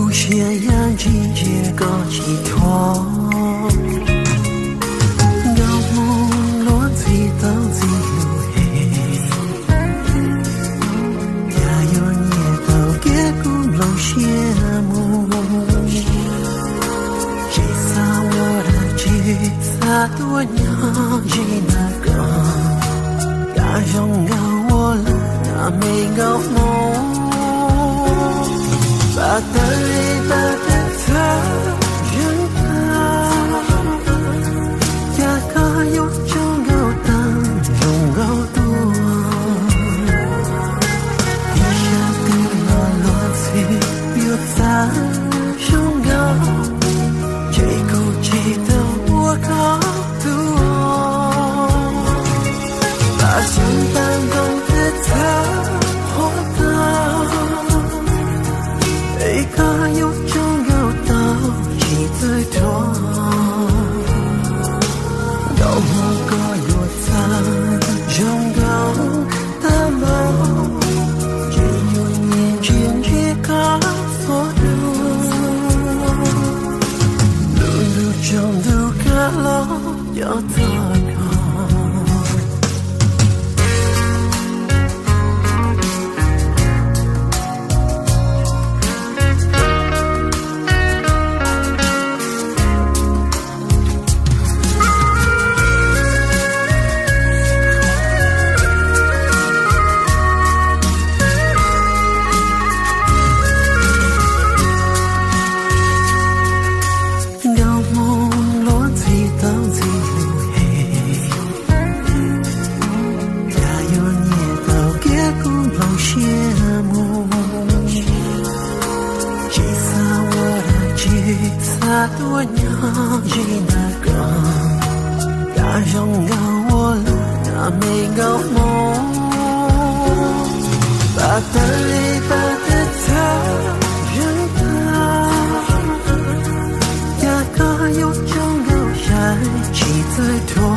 Siab yaj ntsis ntsia koj tsis thuam, nkauj Hmoob luag ntxhi tau ntxhi lus he. Yam yuav nyiam tau kiag kuv nplooj siab mus, tsis xav ua dab tsi, xav tuaj nyob ze ntawm koj. Yam zoo nkauj ua luaj me nkauj Hmoob, pab tawv li pab tawv txhawv zeeg tag, cas koj yuav tsaug nkauj tag zoo nkauj tuaj. Ib sab twg los luag ntxhi yuav txav zoo nkauj, ces kuv tsis tau ua koj tus. Pab xyoob pab ntoo twb txhawv qhuav tag, es koj yuav tsaug nkauj tau tsis txawj dhuav. Nkauj Hmoob koj yuav txav zoo nkauj tag npaum, ces yuav nyiam ntsia ntsia koj txhua lub, lub ntuj tsaus ntuj kab los cov txog koj. Nkauj Hmoob luag ntxhi tau ntxhi lus he, cas yuav nyiam tau kiag kuv nplooj siab mus, tsis xav ua dab tsi, xav tuaj nyob ze ntawm koj. Yam zoo nkauj ua luaj me nkauj Hmoob, pab tawv li pab tawv txhawv zeeg tag, cas koj yuav tsaug nkauj sai tsis txawj dhuav.